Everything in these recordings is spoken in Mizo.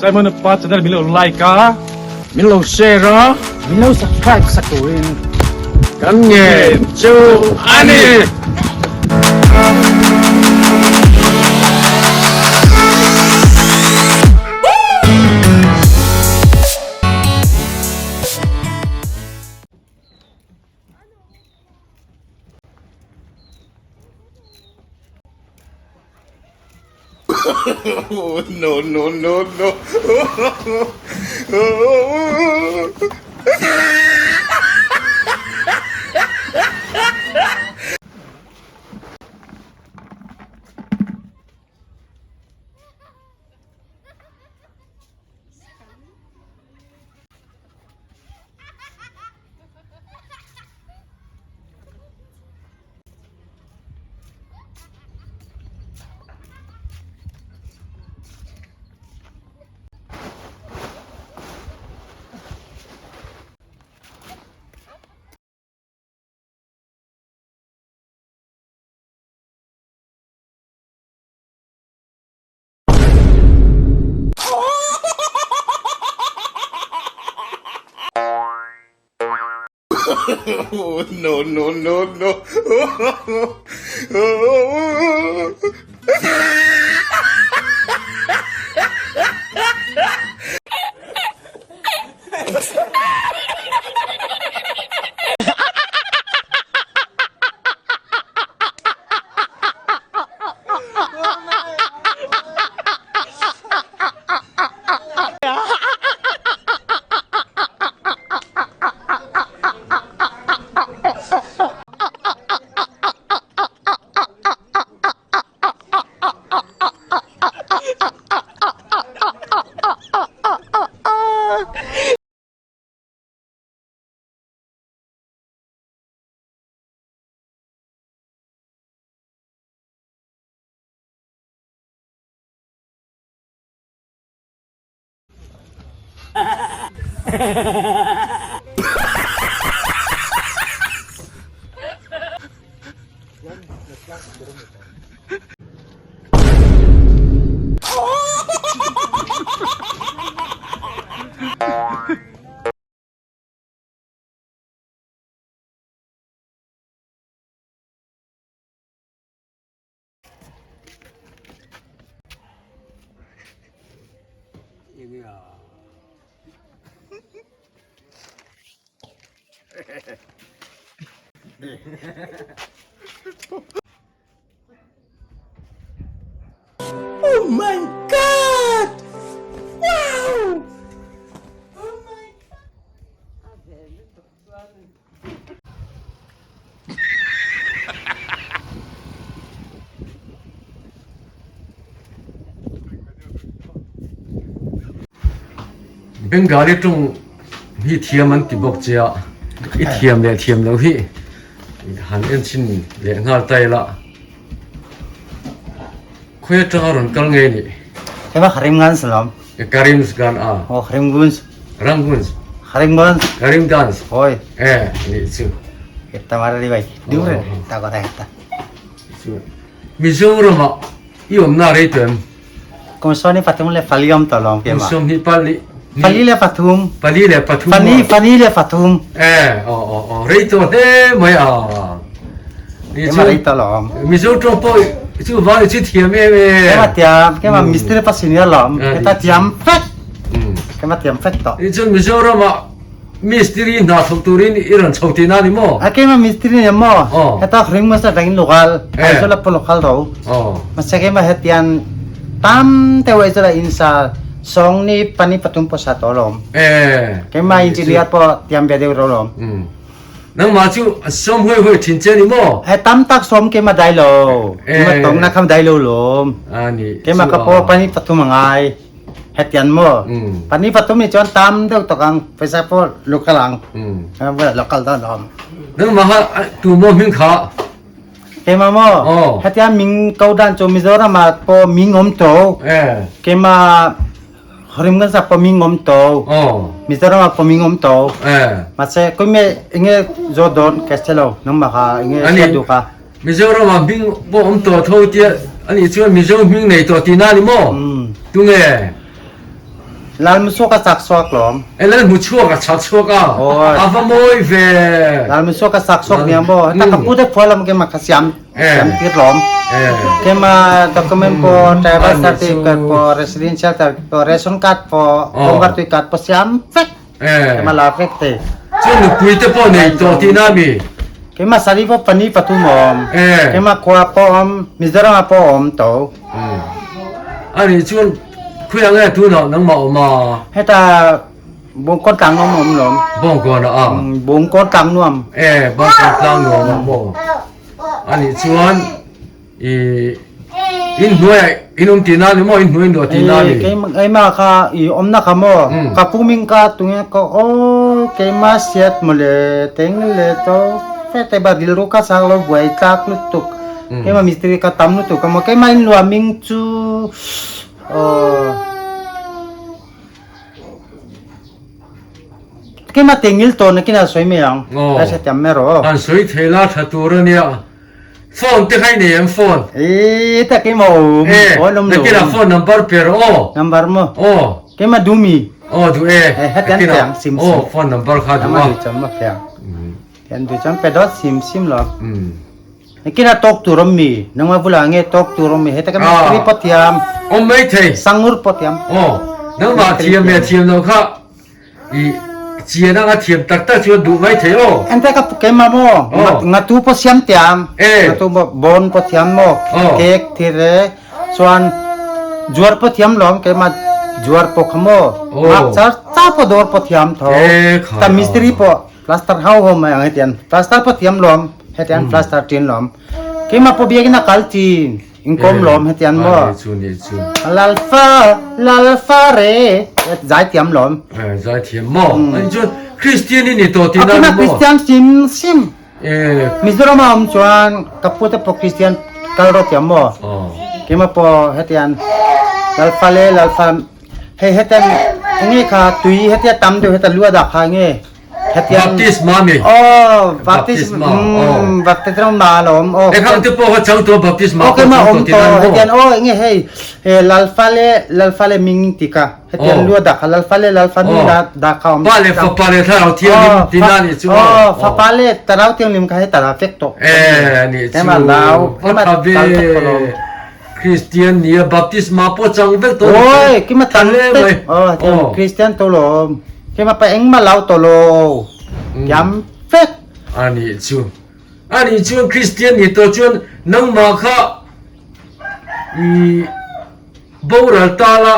Simon pa channel min lo like a. Min lo share a. Min lo subscribe sak turin kan ngen chu a ni. No, no, no, no. No, no, no, no. Oh my God! Wow! Oh my Bengali ṭawng hi thiam an ti bawk che a, i thiam leh thiam loh hi han en chhin leh nghal ta ila. Khawi atanga rawn kal nge nih? Hema Karimganj lawm. Karimganj a. Oh Karimganj. Rangunj. Karimganj. Karimganj. Hoi. Eh nih chu. Heta mara ri bai. Diu re ta kota heta. Chu. Mizoram ah i awmna rei tawh em? Kum sawm ni pathum le pali awm tawh lawm Kum 20 pali. Pali le pathum. Pali le pathum. Pani pani le pathum. Eh oh oh oh rei tawh hle mai a. Ni chu. Rei tawh lawm. Mizo tawng pawh chu van chu thiam em em. Kema thiam kema mistiri pa senior lawm. Heta thiam fek. Kema thiam fek tawh. Ni chu Mizoram ah mistiri hna thawk turin i rawn chho tihna ni maw? A kema mistiri ni maw? Heta ring hmasa vengin lokal. Aizawl a pawh lokal tho. Mahse kema hetian tam deuh Aizawl ah insa sawng ni pani pathum pawh sa tawh alawm. Keimah engineer pawh tiam ve deuh reuh alawm. Nangmah chu sawm huai huai thin che ni maw? He tam tak sawm keimah dai lo. Keimah tawng na kham dai lo lawm. Keimah ka pawh pani pathum a ngai. Hetian maw? Pani pathum nih chuan tam deuh tawk ang phaisa pawh local ang. Local dah alawm. Nangmah kha tu maw hming kha? Keimah maw? Hetian ming ko dan cu Mizoram ah pawh ming um to. Keimah Harim kan sak pawh ming um to. Mizoram ah pawh ming um to. Mahse kuime enge zo don ka si lo nangmah kha enge hriat duh kha. Mizoram ah hming pawh um tawh tho tia anih chuan Mizo hming nei tawh tihna ni maw? Tunge? Lal Musuak a chak suak lawm. E Lal Muchuak a chak chhuak a. A va mawi ve. Lal Musuak a chak chhuak nia maw. Heta ka pu te phual lam ke ma kha siam siam tir lawm. Ke ma document pawh driver certificate pawh residential certificate pawh ration card pawh convertui card pawh siam vek. Ke ma la vek te. Chuan nupui te pawh nei tawh tihna a mi? Ke ma sari pawh pani pathum a awm. Ke ma khua pawh awm Mizoram ah pawh awm tawh. A nih chuan khawiah nge tunah nangmah awm a? Heta Bawngkawn tlang nuam awm lawm. Bawngkawn ah a? Bawngkawn tlang nuam. E Bawngkawn tlang nuam ah maw? A nih chuan i in hnuaiah in awm tihna a ni maw? In hnuai in luah tihna a ni? Keimah kha i awmna kha maw? Ka pu ming ka tunge ka aw keimah siat mawle teng le to fete ba rilru ka sang lo buai tlak lutuk. Keimah mistiri ka tam lutuk a maw? Keimah in luah ming chu aw Keimah tengil tawn nakin a sawi mai ang. Ka hre tam mai rawh. An sawi thei la tha tur a nia. Phone te kha i nei em phone? Ee ta keimah awm. Ee nakin a phone number pe rawh aw. Number maw? Aw. Keimah duh mi? Aw duh e. Hetiang fiang sim sim. Aw phone number kha duh a. Nama duh cham ma fiang. Tian duh cham pe dawt sim sim lo. Nakin a tawk tur awm mi? Nangmah bulah nge tawk tur awm mi? Heta ka mistiri pawh thiam. Awm mai thei. Sangur pawh thiam. Aw nangmah thiam leh thiam lo kha i chian anga thiam tak tak chuan duh mai thei aw. Ente ka keimah maw? Ngatu pawh siam tiam. Ngatu maw bon pawh thiam maw? Cake thil chuan zuar pawh thiam lawm keimah zuar pawh kha maw? Ngak char char pawh dawr pawh thiam tho. Ta mistiri pawh plaster hau ho mai ang hetian plaster pawh thiam lawm hetian plaster tin lawm. Keimah pawh biakin a kal chin. Inkawm lawm hetian maw? Chu ni chu. Lalfa lalfa re zai thiam lawm. Zai thiam maw? Ani chuan Christian i ni tawh tihna ni maw? Christian sim sim. Mizoram a awm chuan ka pu te pawh Christian kal rawh thiam maw? Keimah pawh hetian lalfa le lalfa hei hetian enge kha tui hetia tam deuh heta lu a dah kha enge? Hetiang Baptisma mi. Oh, baptisma. Oh, baptisma ma lom. Oh. E khang te pawh kha chang to baptisma. Okay ma om to. Hetian oh nge hei he lalfale lalfale ming tika. Hetian lua da kha lalfale lalfanu da da kha om. Pa le fapa le thlarau thianghlim tina ni chu. Oh, fapa le tarau thianghlim kha he tara fek to. Eh ni chu. Ema lau. Ema tal to. Christian nia baptisma pawh chang vek tawh Oi, kima tan te. Oh, Christian to lo. Kima pa engma lau to lo. Yam fek. Ani chu. Ani chuan Christian ni to chuan nangma kha i boral ta la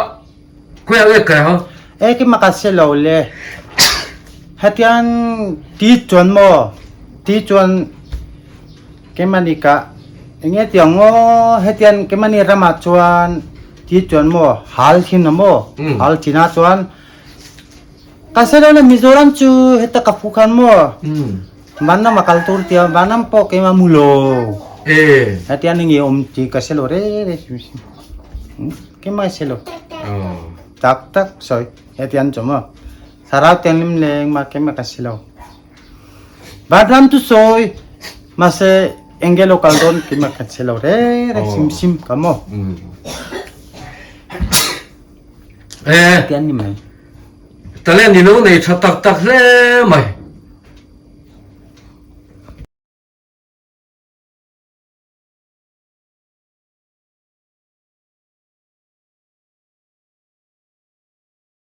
khoya nge kai ha. E kima ka se lo le. Hetian ti chuan mo. Ti chuan Keimahni ka enge tiang maw hetian keimahni ramah chuan ti chuan maw hal thin a maw hal thin ah chuan ka hre lo le Mizoram chu heta ka phu khan maw vanram a kal tur tia vanram pawh keimah mu lo hetian enge awm tih ka hre lo re re keimah hre lo tak tak sawi hetian chu maw thlarau thianghlim leh engmah keimah ka hre lo. Vanram chu sawi mahse enge lo kal dawn tih mah ka che lo re re sim sim ka maw. Eh. Tian ni mai. Talent i lo nei tha tak tak hle mai.